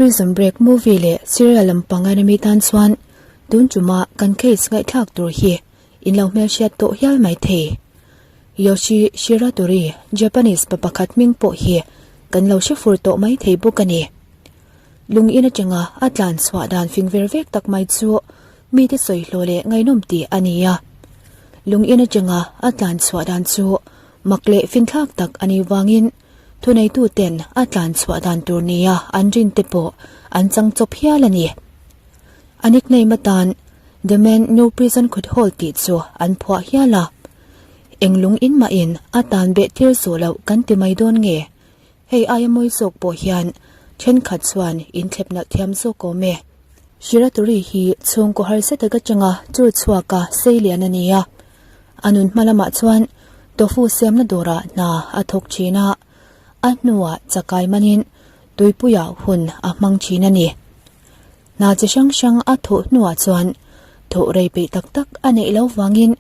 Prison Break movie leh serial lampang anime tan chuan tun tuma kan case ngaihthlak tur hi in lo hmelhriat tawh hial mai thei. Yoshi Shiratori, Japanese pa pakhat hming pawh hi kan lo hre fur tawh mai thei bawk a ni. Lung in atanga a tlan chhuah dan fing ver vek tak mai chu mite sawi hlawh leh ngaihnawm tih a ni a. Lung in atanga a tlan chhuah dan chu mak leh finthlak tak a nih vangin thuneituten a tlan chhuah dan tur nia an rin te pawh an chang chawp hial a ni. A nickname atan The Man No Prison Could Hold tih chu an phuah hial a. Eng lung in mahin a tan beh tir zawh loh kan ti mai dawn nge? Hei aia mawi zawk pawh hian thenkhat chuan in thlep nalh thiam zawk awm e. Shiratori hi chhungkaw harsa tak atanga chur chhuaka sei lian a ni a. A nun hma lamah chuan tofu siamna dawrah hna a thawk thin a, a hnuah chakai manin tuipuiah hun a hmang thin a ni. Hna chi hrang hrang a thawh hnuah chuan thawh rei peih tak tak a neih loh vangin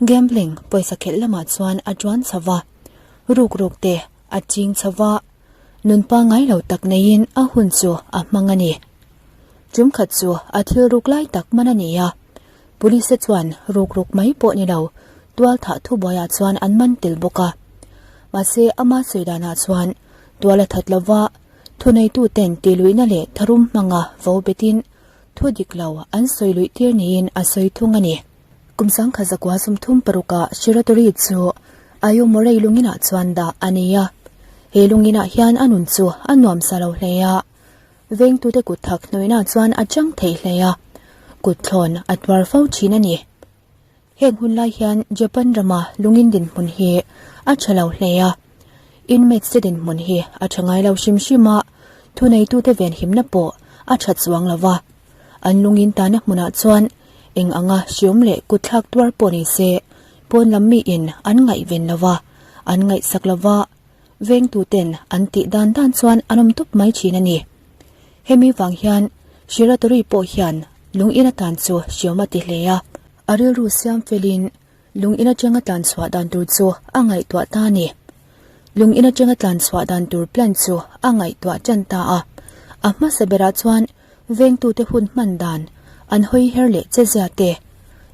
gambling pawisa khelh lamah chuan a tuan chho va, ruk ruk te a ching chho va, nun pangngai lo tak neiin a hun chu a hmang a ni. Tumkhat chu a thil ruk lai tak man a ni a, Police te chuan ruk ruk mai pawh ni lo, tual thah thubuaiah chuan an man tel bawk a. Mahse ama sawi danah chuan tual a that lova, thuneitu ten tihluihna leh tharum hmanga vo betin thu dik lo an sawi luih tir niin a sawi thung a ni. Kum sangkhat zakua sumthum parukah Shiratori chu Ayomorei lunginah chuan dah a ni a. He lunginah hian a nun chu a nuamsa lo hle a. Vengtute kut thak hnuaihna chuan a chang thei hle a, kut thlawn a tuar fo thin a ni. Heng hun lai hian Japan rama lungin dinhmun hi a tha lo hle a, inmates te dinhmun hi a tha ngai lo hrim hrim a, thuneitute venhimna pawh a tha chuang lo va. An lungin tana hmunah chuan eng anga hriawm leh kut thlak tuar pawh ni se, pawn lam miin an ngaihven lo va, an ngaihsak lo va. Vengtuten an tih dan dan chuan an awm tup mai thin a ni. Hemi vang hian Shiratori pawh hian lung in atan chu hriawm a ti hle a. A rilru siam felin lung in atanga tlan chhuah dan tur chu a ngaihtuah ta a ni. Lung in atanga tlan chhuah dan tur plan chu a ngaihtuah tan ta a. A hmasa berah chuan vengtute hun hman dan, an hawi her leh che zia te,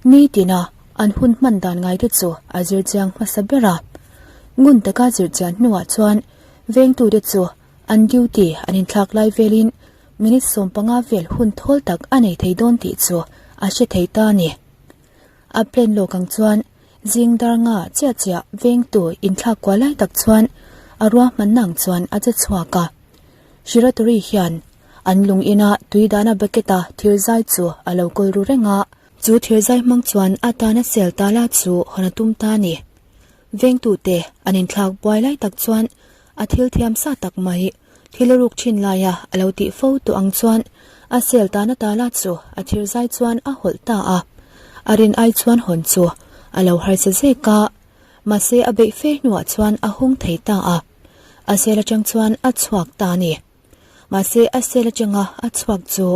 nitina an hun hman dan ngai te chu a zir chiang hmasa ber a. Ngun taka zir chian hnuah chuan vengtute chu an duty an inthlak lai velin minute 15 vel hun thawl tak a nei thei dawn tih chu a hre thei ta a ni. A plan lawk ang chuan zing dar nga chiah chiah vengtu inthlak kual lai tak chuan a ruahmanna ang chuan a che chhuak a. Shiratori hian an lung ina tui dahna bucket a thir zai chu a lo kawl ru reng a. Chu thir zai hmang chuan a tana sel tala chu hawn a tum ta a ni. Vengtute an inthlak buai lai tak chuan a thil thiam sa tak mai thil a ruk thin laia a lo tih fo tawh ang chuan a sel tana tala chu a thir zai chuan a hawlh ta a. A rin ai chuan hawn chu a lo harsa zek a, mahse a beih fe hnuah chuan a hawng thei ta a. A sel atang chuan a chhuak ta a ni. Mahse a sel atanga a chhuak chu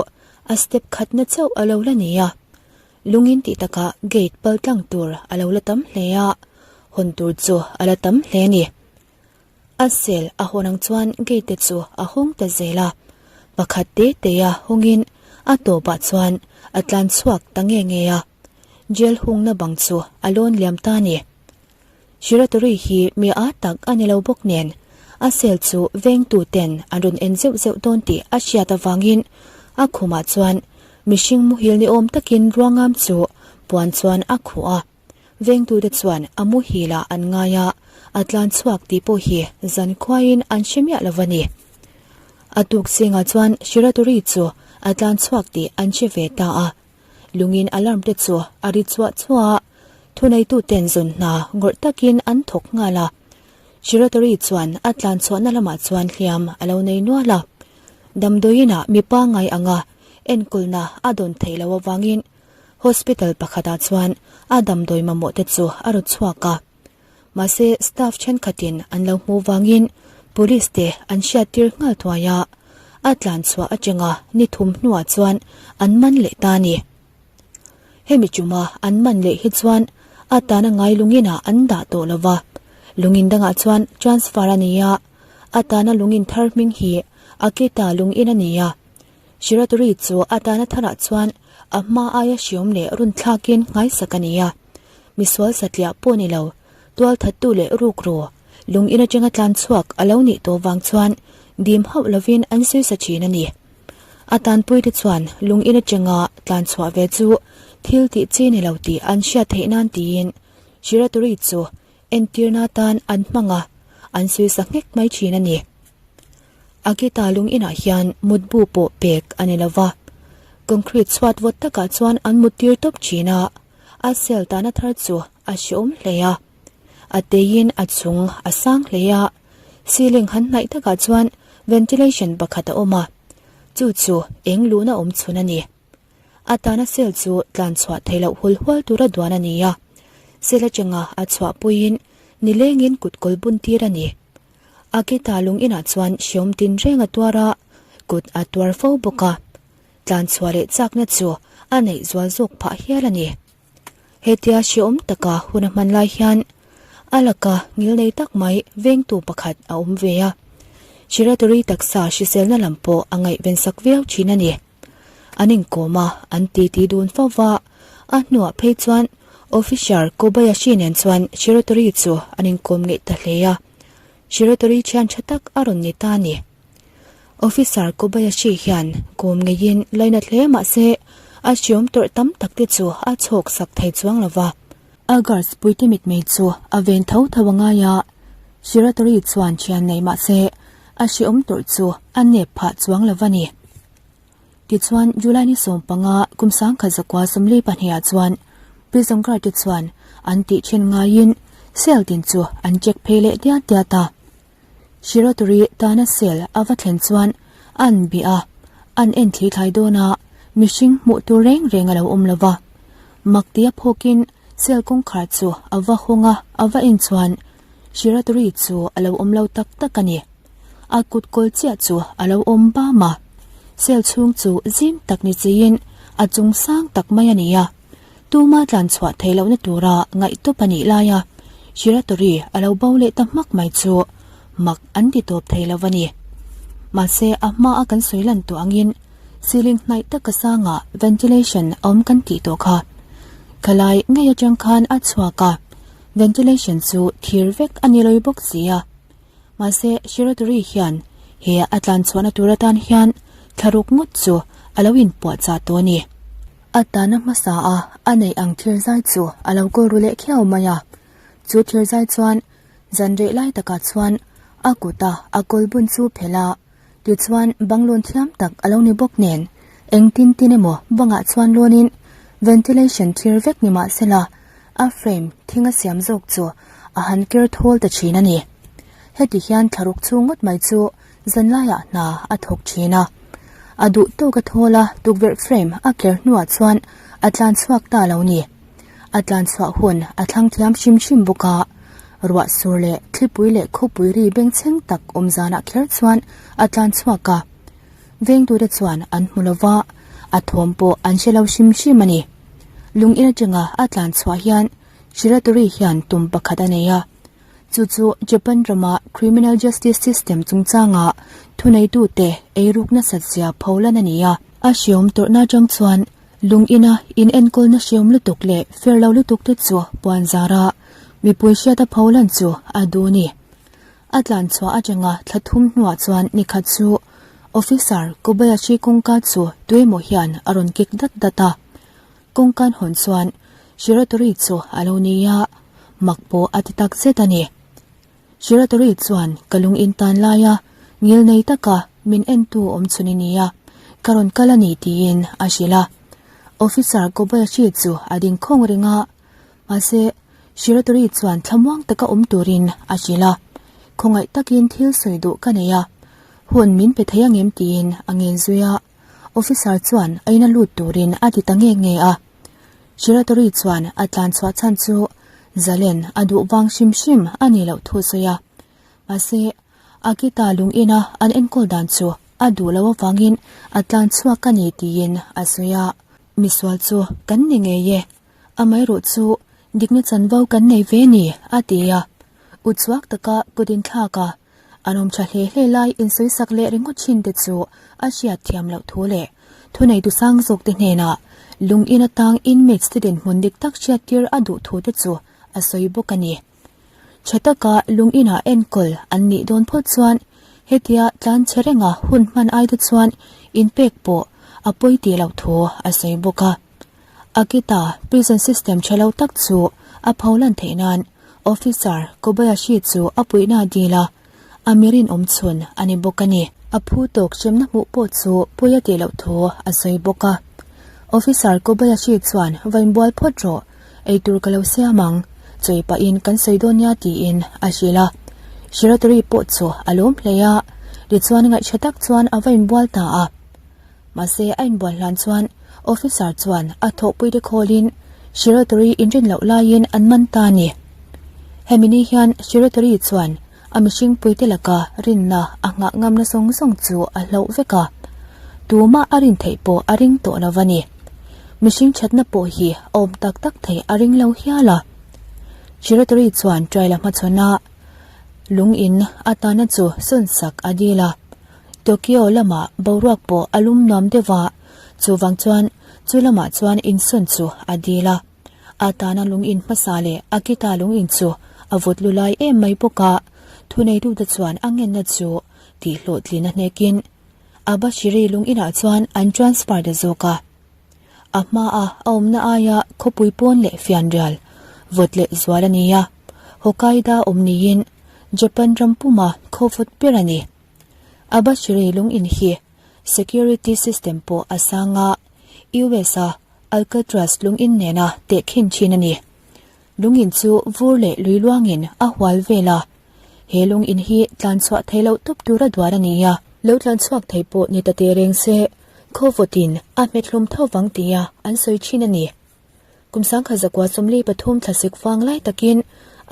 a step khatna chauh a lo la ni a. Lungin tih takah gate pal tlang tur a lo la tam hle a, hawn tur chu a la tam hle a ni. A sel a hawn ang chuan gate te chu a hawng ta zel a, pakhat te te a hawngin a tawpah chuan a tlan chhuak ta nge nge a, jail hungna bang chu a lawn liam ta a ni. Shiratori hi mi a tak a ni lo bawk nen, a sel chu vengtu ten an rawn en zeuh zeuh dawn tih a hriat avangin a khumah chuan mihring muhil ni awm takin ruangam chu puan chuan a khuh a. Vengtute chuan a muhil ah an ngai a, a tlan chhuak tih pawh hi zan khuaiin an hre miah lo a ni. A tuk zingah chuan Shiratori chu a tlan chhuak tih an hre ve ta a. Lungin alarm te chu a ri chhuah chhuah a, thuneituten zawn hna ngawrh takin an thawk nghal a. Shiratori chuan a tlan chhuahna lamah chuan hliam a lo nei nual a. Damdawiinah mi pangngai anga enkawlna a dawn theih loh avangin hospital pakhatah chuan a damdawi mamawh te chu a rawn chhuak a. Mahse staff thenkhatin an lo hmuh vangin police te an hriattir nghal thuai a, a tlan chhuah atanga ni thum hnuah chuan an man leh ta a ni. Hemi chuma an man leh hi chuan a tana ngai lunginah an dah tawh lo va, lungin dangah chuan transfer a ni a, a tana lungin thar hming hi Akita lungin a ni a. Shiratori chu a tana tharah chuan a hma aia hriawm leh run thlakin nghaisak a ni a. Misual satliah pawh ni lo, tualthattu leh rukru, lung in atanga tlan chhuak a lo nih tawh vang chuan dim hauh lovin an sawisa thin a ni. A tanpuite chuan lung in atanga tlan chhuah ve chu thil tih chi ni lo tih an hriat theih nan tiin Shiratori chu entirna atan an hmang a, an sawisa nghek mai thin a ni. Akita lung inah hian mutbu pawh pek a ni lo va, concrete chhuat vawt takah chuan an muttir tawp thin a, a cell tana thar chu a hreawm hle a. A teiin a chung a sang hle a, ceiling han hnaih takah chuan ventilation pakhat a awm a, chu chu eng luhna awm chhun a ni. A tana cell chu tlan chhuah theih loh hul hual tura duan a ni a, cell atanga a chhuahpuiin nilengin kutkawl bun tir a ni. A kita lung inah chuan hreawm tin reng a tuar a, kut a tuar fo bawk a. Tlan chhuah leh chakna chu a neih zual zawk phah hial a ni. Hetia hreawm taka hun a hman lai hian a laka ngilnei tak mai vengtu pakhat a awm ve a. Shiratori taksa hriselna lam pawh a ngaihven sak viau thin a ni. An inkawm a, an titi dun fo va, a hnuah phei chuan Officer Kobayashi nen chuan Shiratori chu an inkawm ngeih ta hle a. Shiratori thian tha tak a rawn ni ta a ni. Officer Kobayashi hian kawm ngeiin lainat hle mah se a hriawm tawrh tam tak te chu a chhawk sak thei chuang lo va. A guards puite mitmei chu a ven tho tho a ngai a, Shiratori chuan thian nei mah se a hriawm tawrh chu a nep phah chuang lo va ni. Tichuan, July ni 15 kum 10,000 42 ah chuan prison guard te chuan an tih then ngaiin cell tin chu an check phei leh diat diat a. Shiratori tana cell a va thlen chuan an bih a, an en thli thlai dawn a, mihring hmuh tur reng reng a lo awm lo va. Mak tia phawkin cell kawngkhar chu a va hawng a, a va en chuan Shiratori chu a lo awm lo tak tak a ni. A kut kawl chiah chu a lo awm bam a, cell chhung chu zim tak ni chiin a chung sang tak mai a ni a, tuma tlan chhuah theih lohna tura ngaih tawp a nih laia Shiratori a lo bo leh ta hmak mai chu mak an ti tawp thei lo a ni. Mahse a hma a kan sawi lan tawh angin ceiling hnaih taka sangah ventilation a awm kan tih tawh kha. Khalai ngei atang khan a chhuak a, ventilation chu thir vek a ni lawi bawk si a. Mahse, Shiratori hian he a tlan chhuahna tur atan hian thlaruk ngawt chu a lo inpuahchah tawh a ni. A tana hmasa a a neih ang thirzai chu a lo kawl ru leh khiau mai a. Chu thirzai chuan zan reh lai takah chuan a kuta a kawl bun chu phelh a, Tichuan, bang lawn thiam tak a lo ni bawk nen, engtin tin emaw bangah chuan lawnin ventilation thlir vek ni mah sela, a frame thing a siam zawk chu a han ker thawl ta thin a ni. Heti hian thlaruk chhung ngawt mai chu zanlaiah hna a thawk thin a. A duh tawk a thawl a, tukverh frame a ker hnuah chuan a tlan chhuak ta lo ni. A tlan chhuah hun a thlang thiam hrim hrim bawk a, ruah sur leh thlipui leh khawpui ri bengchheng tak awm zanah kher chuan a tlan chhuak a. Vengtute chuan an hmu lo va, a thawm pawh an hre lo hrim hrim a ni. Lung in atanga a tlan chhuah hian Shiratori hian tum pakhat a nei a, chu chu Japan rama criminal justice system chungchanga thuneitute eiruk nasat zia pholan a ni a. A hriawm tawrhna atang chuan Lung ina in enkawlna hreawm lutuk leh fer lo lutuk te chu puan zar a, mipui hriata pho lan chu a duh a ni. A tlan chhuah atanga thla thum hnuah chuan nikhat chu Officer Kobayashi kawngka chu tuemaw hian a rawn kik dat dat a. Kawngkan hawn chuan Shiratori chu a lo ni a, mak pawh a ti tak zet a ni. Shiratori chuan ka lung in tan laia ngil nei taka min entu awm chhun i nia, ka rawn kal a ni tiin a hrilh a. Officer Kobayashi chu a ding khawng reng a, mahse Shiratori chuan thlamuang taka awm turin a hrilh a. Khawngaih takin thil sawi duh ka nei a, hun min pe thei angem tiin a ngen zui a. Officer chuan a ina lut turin a ti ta nge nge a. Shiratori chuan a tlan chhuah chhan chu Zalen a duh vang hrim hrim a ni loh thu sawi a. Mahse, Akita lung ina an enkawl dan chu a duh loh avangin a tlan chhuak a ni tiin a sawi a. Misual chu kan ni ngei e, amaherawh chu dikna chanvo kan nei ve ni, a ti a. Uchuak taka kut inthlak a. An awm tha hle hle lai insawisak leh ringawt thin te chu a hriat thiam loh thu leh thuneitu sang zawk te hnenah lung in atang inmates te dinhmun dik tak hriattir a duh thu te chu a sawi bawk a ni. Tha taka lung inah enkawl an nih dawn phawt chuan hetia tlan che renga hun hman ai te chuan inpek pawh a pawi tih loh thu a sawi bawk a. Akita prison system tha lo tak chu a pholan theih nan Officer Kobayashi chu a puihna a dil a, a mirin awm chhun a ni bawk a ni. A phu tawk hremna hmuh pawh chu pawi a tih loh thu a sawi bawk a. Officer Kobayashi chuan va inbual phawt rawh, eitur ka lo siam ang, chawi pahin kan sawi dawn nia tiin a hrilh a. Shiratori pawh chu a lawm hle a, tichuan ngaihṭha tak chuan a va inbual ta a. Mahse a inbual hlan chuan officer chuan a thawhpuite khawlin Shiratori inrin loh laiin an man ta a ni. Hemi ni hian Shiratori chuan a mihringpuite laka rinna a nghah ngamna zawng zawng chu a hloh vek a, tumah a rin theih pawh a ring tawh lo a ni. Mihring thatna pawh hi a awm tak tak theih a ring lo hial a. Shiratori chuan trial a hmachhawn a, lung in atana chu sawnsak a dil a. Tokyo lamah boruak pawh a lum nuam deuh a, chuvang chuan chu lamah chuan insawn chu a dil a. A tana lung in hmasa leh Akita lung in chu a vawt lu lai em mai bawk a, thuneitute chuan a ngenna chu tih hlawhtlin a hnekin Abashiri lung inah chuan an transfer ta zawk a. A hmaa a awmna aia khawpui pawn leh fianrial vawt leh zual a ni a, Hokkaido awm niin Japan ram puma khaw vawt ber a ni. Abashiri lung in hi security system pawh a sang a, US a Alcatraz lung in nena tehkhin thin a ni. Lung in chu vur leh lui luangin a hual vel a, he lung in hi tlan chhuah thei loh tawp tura duan a ni a. Lo tlan chhuak thei pawh ni ta teh reng se, khaw vawtin a hmet hlum tho vang tia an sawi thin a ni. Kum sangkhat zakua 43 thlasik vang lai takin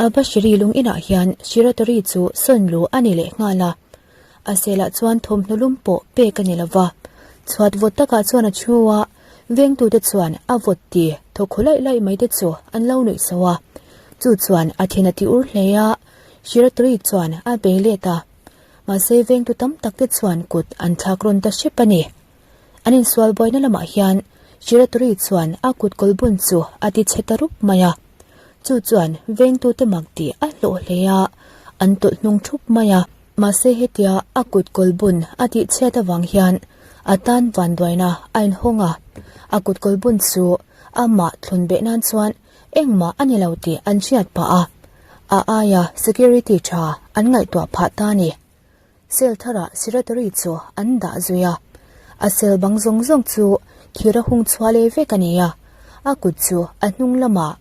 Abashiri lung inah hian Shiratori chu sawn lu a ni leh nghal a. A selah chuan thawmhnaw lum pawh pek a ni lo va. Chhuat vawt takah chuan a chhu a, vengtute chuan a vawt ti thaw khaw laih laih mai te chu an lo nuih so a. Chu chuan a thin a ti ur hle a, Shiratori chuan a bei let a. Mahse vengtu tam tak te chuan kut an thlak rawn ta hrep a ni. An insual buaina lamah hian Shiratori chuan a kut kawl bun chu a ti chhe ta rup mai a. Chu chuan vengtute mak tih a hlawh hle a, an tawlh hnung thup mai a. Mahse hetia a kut kawl bun a tih chhiat avang hian a tan vanduaina a inhawng a, a kut kawl bun chu amah thlun beh nan chuan engmah a ni lo tih an hriat pah a, a aia security tha an ngaihtuah phah ta a ni. Cell tharah Shiratori chu an dah zui a, a cell bang zawng zawng chu thir a hung chhuah leh vek a ni a, a kut chu a hnung lamah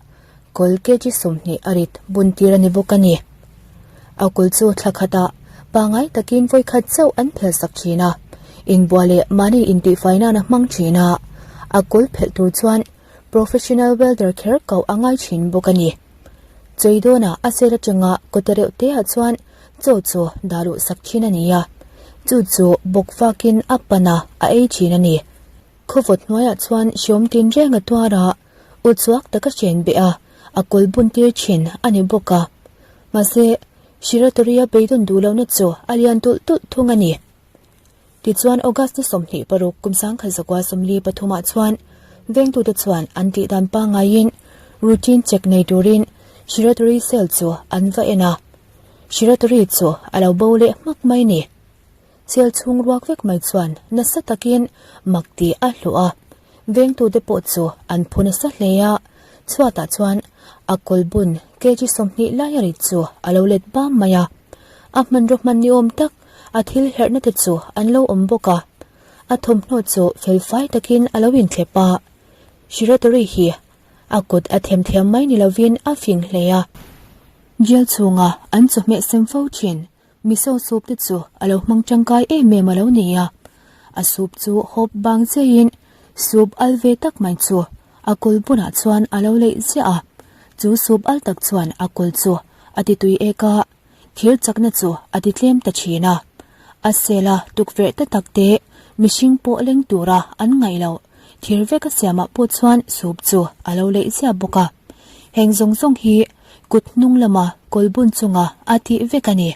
kawl kg 20 a rit bun tir a ni bawk a ni. A kul chu thla khatah pangai takin vawi khat chauh an phelh sak thin a, inbuah leh mahni intihfai nan a hmang thin a, a kul phelh tur chuan professional welder kher koh a ngai thin bawk a ni. Chei dawnah a cell atanga kawta reuh te ah chuan chaw chu dah luh sak thin a ni a, chu chu bawk vakin a pan a, a ei thin a ni. Khawvawt hnuaiah chuan hriawm tin reng a tuar a, uchuak taka hren beh a, a kawl bun tir thin a ni bawk a. Mahse, Shiratori-a beidawn duh lohna chu a lian tulh tulh thung a ni. Tichuan August ni 26 kum 1943 ah chuan vengtute chuan an tih dan pangaiin routine check nei turin Shiratori cell chu an va en a. Shiratori chu a lo bo leh hmak mai ni. Cell chhung ruak vek mai chuan nasa takin mak tih a hluh a. Vengtute pawh chu an phu nasa hle a, chhuatah chuan a kawlbun kg 20 lai a rit chu a lo let bam mai a. A hmanraw hman ni awm tak A thil herhna te chu an lo awm bawk a, a thawmhnaw chu fel fai takin a lo inthlep a. Shiratori hi a kut a themthiam mai ni lovin a fing hle a. Jail chhunga an chawhmeh sem fo thin miso soup te chu a lo hmang tangkai em em a lo ni a. A soup chu hawp bang chiahin soup al ve tak mai chu a kul bunah chuan a lo leih ziah a. Chu soup al tak chuan a kul chu a ti tui ek a. Thil chakna chu a ti tlem ta thin a, a sel a tukverh ta tak te mihring pawh leng tura an ngaih loh thir vek a siamah pawh chuan soup chu a lo leih ziah bawk a. Heng zawng zawng hi kut hnung lama kawlbun chunga a tih vek a ni.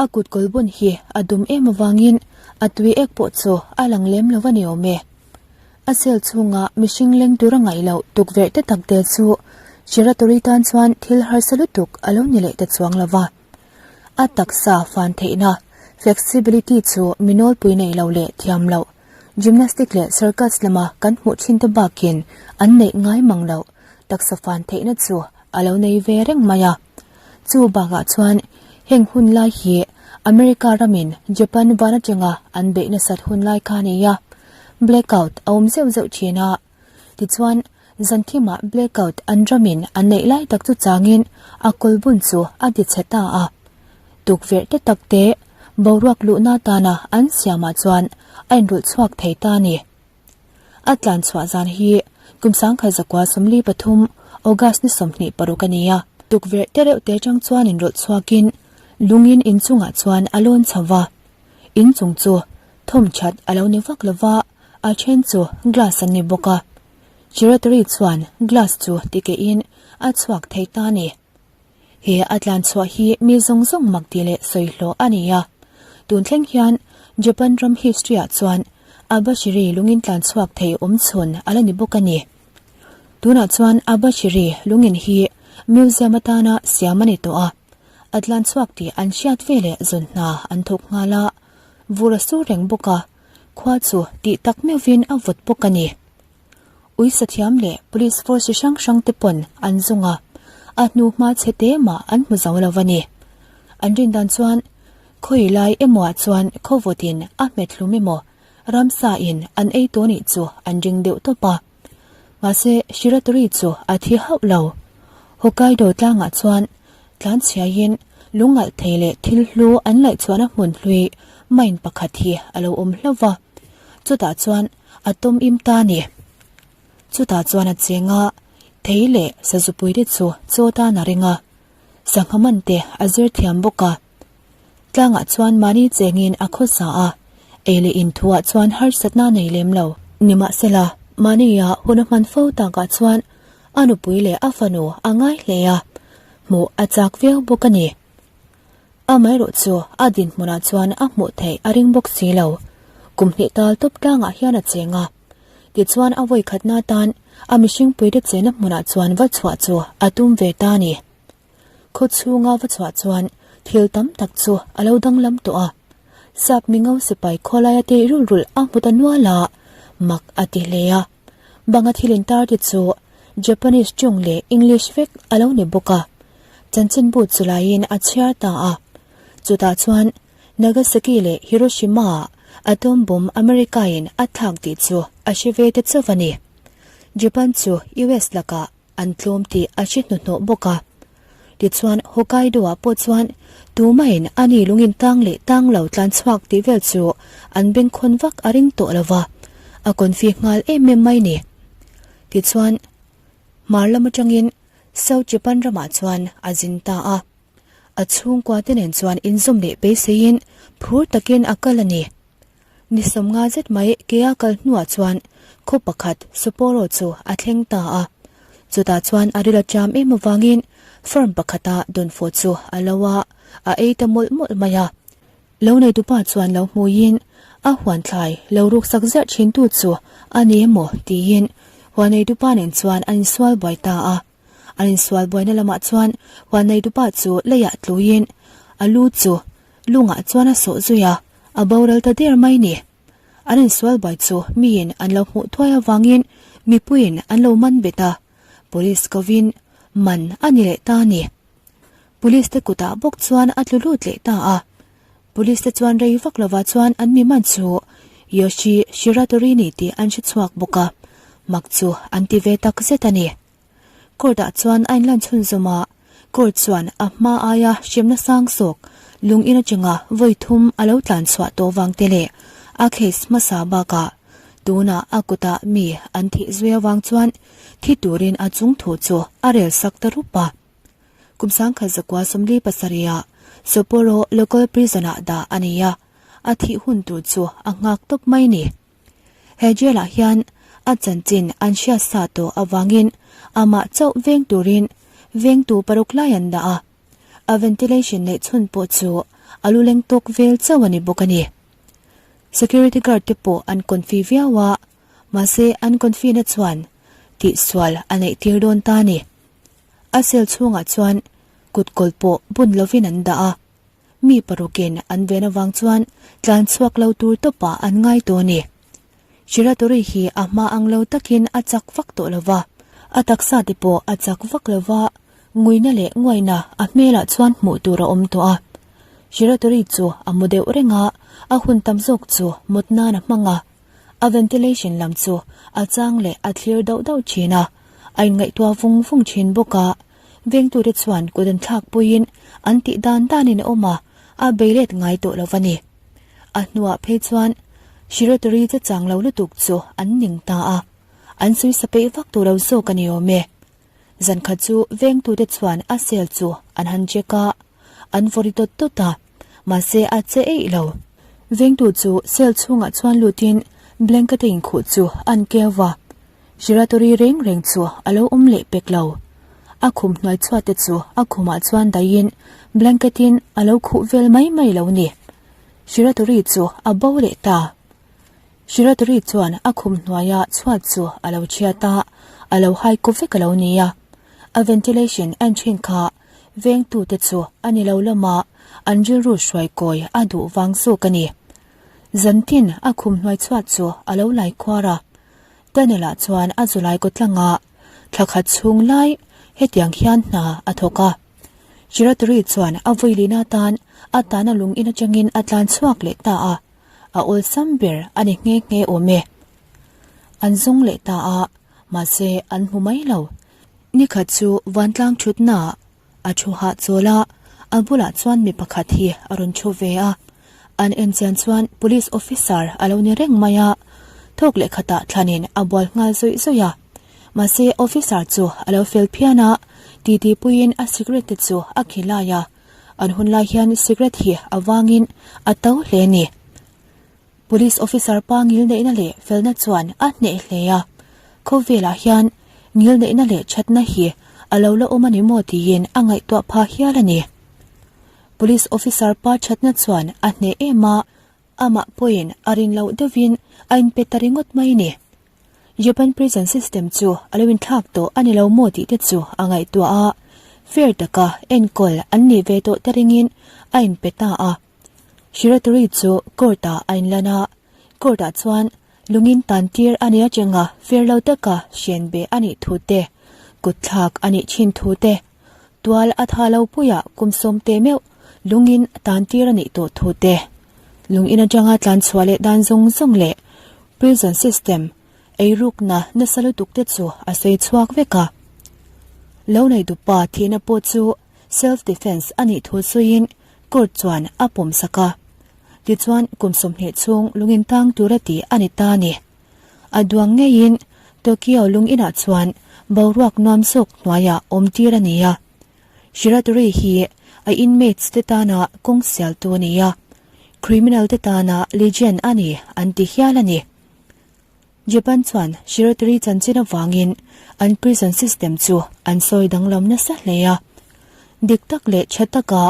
A kut kawlbun hi a dum em avangin a tui ek pawh chu a lang lem lo a ni awm e. A cell chhunga mihring leng tura ngaih loh tukverh te tak te chu Shiratori tan chuan thil harsa lutuk a lo ni leh ta chuang lo va. A taksa fan theihna, flexibility, chu mi nawlpui neih loh leh thiam loh, gymnastic leh circus lama kan hmuh thin te bakin an neih ngai mang loh taksa fan theihna chu a lo nei ve reng mai a. Chu bakah chuan heng hun lai hi America ramin Japan van atanga an beih nasat hun lai kha a ni a, blackout a awm zeuh zeuh thin a. Tichuan, zan thimah blackout an ramin an neih lai tak chu changin a kawlbun chu a ti chhe ta a. Tukverh te tak te boruak luhna atana an siamah chuan a inrulh chhuak thei ta a ni. A tlan chhuah zan hi kum sangkhat zakua 43 August ni 26 a ni a. Tukverh te reuh te atang chuan inrawlh chhuakin lungin inchungah chuan a lawn chho va. Inchung chu thawm that a lo ni vak lo va, a then chu glass an ni bawk a. Chiratori chuan glass chu tikehin a chhuak thei ta a ni. He a tlan chhuah hi mi zawng zawng mak tih leh sawi hlawh a ni a. Tun thleng hian Japan ram history ah chuan Abashiri lungin tlan chhuak thei awm chhun a la ni bawk a ni. Tunah chuan Abashiri lungin hi museum atana siam a ni tawh a. A tlan chhuak tih an hriat ve leh zawn hna an thawk nghal a, vur a sur reng bawk a, khua chu tih tak meuhvin a vawt bawk a ni. Ui sathiam leh police force chi hrang hrang te pawn an zung a, a hnu hma chhe te mah an hmu zo lo a ni. An rin dan chuan khawi lai emaw ah chuan khawvawt in a hmet hlum emaw ramsa in an ei tawh nih chu an ring deuh tawp a. Mahse Shiratori chu a thi hauh lo. Hokkaido tlangah chuan tlanchhiaiin lungalh thei leh thil hlu an laih chhuahna hmun hlui mine pakhat hi a lo awm hlauh va. Chutah chuan a tawm im ta a ni. Chutah chuan a cheng a, thei leh sazupui te chu chaw tan a ring a, sangha man te a zir thiam bawk a. Tlangah chuan mahni chengin a khawsa a, ei leh in thuah chuan harsatna a nei lem lo. Nimahsela, mahnia hun a hman fo takah chuan a nupui leh a fanu a ngai hle a, hmuh a chak viau bawk a ni. Amaherawh chu a dinhmunah chuan a hmuh theih a ring bawk si lo. Kum hnih tal tawp tlangah hian a cheng a. Tichuan a vawi khatna atan a mihringpuite chenna hmunah chuan va chhuah chu a tum ve ta a ni. Khaw chhunga va chhuah chuan thil tam tak chu a lo danglam tawh a. Sap mingo sipai khawlaia teh rulh rulh a hmu ta nual a, mak a ti hle a. Banga thil intar te chu Japanese tawng leh English vek a lo ni bawk a. Chanchinbu chu laiin a chhiar ta a. Chutah chuan Nagasaki leh Hiroshima-ah atom bomb America-in a thlak tih chu a hre ve ta chauh a ni. Japan chu US lakah an tlawm tih a hre hnuhnawh bawk a. Tichuan Hokkaido-ah pawh chuan tumahin a ni lungin tang leh tang lo tlan chhuak tih vel chu an bengkhawn vak a ring tawh lo va, a confi nghal em em mai ni. Tichuan hmar lam atangin South Japan ramah chuan a zin ta a. A chhungkua te nen chuan inzawm leh beiseiin phur takin a kal a ni. Ni sawmnga zet mai kea kal hnuah chuan khaw pakhat Sapporo chu a thleng ta a. Chutah chuan a ril a cham em avangin farm pakhata dawnfawh chu a lo a, a ei ta mawlh mawlh mai a. Lo neitupa chuan lo hmuiin a huan thlai lo ruksak zerh thintu chu a ni emaw tiin huan neitupa nen chuan an insual buai ta a. An insual buaina lamah chuan huan neitupa chu leiah tluin a lu chu lungah chuan a sawh zui a, a boral ta der mai ni. An insual buai chu miin an lo hmuh thuai avangin mipuiin an lo man bet a, police kovin man a ni leh ta a ni. Police te kutah bawk chuan a tlu lut leh ta a. Police te chuan rei vak lovah chuan an mi man chu Yoshi Shiratori ni tih an hre chhuak bawk a, mak chu an ti ve tak zet a ni. Court ah chuan a inlan chhunzawm a, court chuan a hma aia hremna sang sawk lung in atanga vawi thum a lo tlan chhuah tawh vang te leh a case hmasa bakah tunah a kutah mi an thih zui avang chuan thi turin a chung thu chu a rel sak ta rup a. Kum 1947 ah Sapporo Local Prison ah dah a ni a, a thih hun tur chu a nghak tawp mai ni. He jail ah hian a chanchin an hriat sa tawh avangin amah chauh veng turin vengtu paruk lai an dah a, a ventilation neih chhun pawh chu a lu leng tawk vel chauh a ni bawk a ni. Security guard te pawh an confi viau a, mahse an confi na chuan tihsual a neih tir dawn ta a ni. A cell chhungah chuan kut kawl pawh bun lovin an dah a, mi parukin an ven avang chuan tlan chhuak lo tur tawpah an ngai tawh a ni. Shiratori hi a hma ang lo takin a chak vak tawh lo va, a taksa te pawh a chak vak lo va, nguina leh nguaina a hmelah chuan hmuh tur a awm tawh a. Shiratori chu a mu deuh reng a, a hun tam zawk chu mut nan a hmang a, a ventilation lam chu a chang leh a thlir dauh dauh thin a, a inngaihtuah vung vung thin bawk a. Vengtute chuan kut an thlak puiin an tih dan danin a awm a, a bei let ngai tawh lo va ni. A hnuah phei chuan Shiratori che chang lo lutuk chu an ning ta a, an sawi sa peih vak tawh lo zawk a ni awm e. Zankhat chu vengtute chuan a cell chu an han check a, an vawri dawt dawt a, mahse a che eih lo. Vengtu chu cell chhungah chuan lutin blanket a inkhuh chu an keu va, Shiratori reng reng chu a lo awm leh pek lo. A khum hnuai chhuat te chu a khumah chuan daihin blanket in a lo khuh vel mai mai lo ni. Shiratori chu a bo leh ta. Shiratori chuan a khum hnuaia chhuat chu a lo chhiat a, a lo hai kaw vek a lo ni a. A ventilation en thin kha vengtute chu a ni lo lama an rilru hruai kawi a duh vang zawk a ni. Zantin a khum hnuai chhuat chu a lo lai khuar a. Daniel-a chuan a zulai kaw tlangah thla khat chhung lai hetiang hian hna a thawk a. Shiratori chuan a vawilin atan a tana lung in atangin a tlan chhuak leh ta a, a awlsam ber a ni nghe nghe awm e. An zawng leh ta a, mahse an hmu mai lo. Nikhat chu vantlang thutnaah A thu hahchawl a, a bulah chuan mi pakhat hi a rawn thu ve a. An en chian chuan police officer a lo ni reng mai a, thawk leh khatah thlanin a bual nghal zawih zawih a. Mahse officer chu a lo fel phian a, titi puiin a cigarette te chu a khilai a. An hun lai hian cigarette hi a vangin a to hle a ni. Police officer pa ngilneihna leh felna chuan a hneh hle a, khawvelah hian ngilneihna leh thatna hi a lo la awm a ni maw tiin a ngaihtuah phah hial a ni. Police officer pa thatna chuan a hneh em a, amah pawhin a rin loh deuhin a inpe ta ringawt mai a ni. Japan prison system chu a lo inthlak tawh a ni lo maw tih te chu a ngaihtuah a, fair taka enkawl an nih ve tawh te ringin a inpe ta a. Shiratori chu court ah a inlan a, court ah chuan lungin tan tir a nia chenga fair lo taka hren be a nih thu te, kut thlak a nih thin thu te, tual a tha lo puiah kum sawmte meuh lungin tan tir a nih tawh thu te, lungin atanga tlan chhuah leh dan zawng zawng leh prison system eirukna nasa lutuk te chu a sawi chhuak vek a. Lo nei dupa thihna pawh chu Self defense a nih thu sawiin court chuan a pawm sak a. Tichuan kum 20 chhung lungin tang tura tih a ni ta a ni. A duang ngeiin Tokyo lung inah chuan boruak nuam zawk hnuaiah awm tir a ni a. Shiratori hi a inmates te tana kawng sialtu a ni a, criminal te tana legend a ni an ti hial a ni. Japan chuan Shiratori chanchin avangin an prison system chu an sawi danglam nasa hle a. Dik tak leh tha taka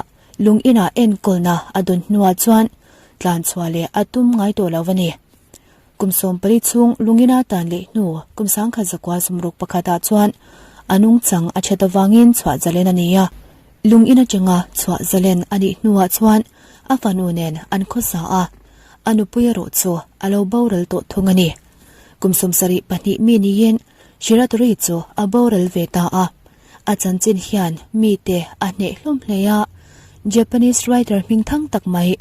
lung inah enkawlna a dawn hnuah chuan tlanchhuah leh a tum ngai tawh lo a ni. Kum 14 chhung lung ina tan leh hnu kum 1961 ah chuan a nungchang a that avangin chhuah zalen a ni a. Lung in atanga chhuah zalen a nih hnuah chuan a fanu nen an khawsa a. A nupui erawh chu a lo boral tawh thung a ni. Kum 72 mi niin Shiratori chu a boral ve ta a. A chanchin hian mite a hneh hlawm hle a. Japanese writer hmingthang tak mai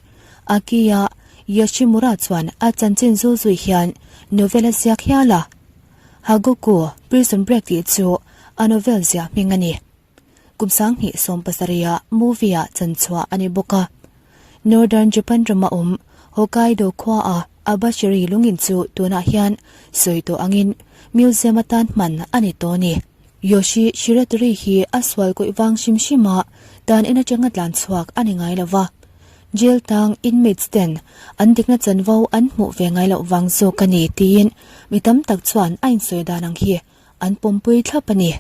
Akiya Yoshimura chuan a chanchin zul zui hian novel a ziak hial a. Hagoku Prison Break tih chu a novel ziah hming a ni. Kum 2017 ah movie ah chanchhuah a ni bawk a. Northern Japan rama awm Hokkaido khua a Abashiri lungin chu tunah hian sawi tawh angin museum atan hman a ni tawh a ni. Yoshi Shiratori hi a sual kawih vang hrim hrim a tan en atanga tlan chhuak a ni ngai lo va. Jail tang inmates ten an dikna chanvo an hmuh ve ngai loh vang zawk a ni tiin mi tam tak chuan a insawi dan ang hi an pawmpui thlap a ni.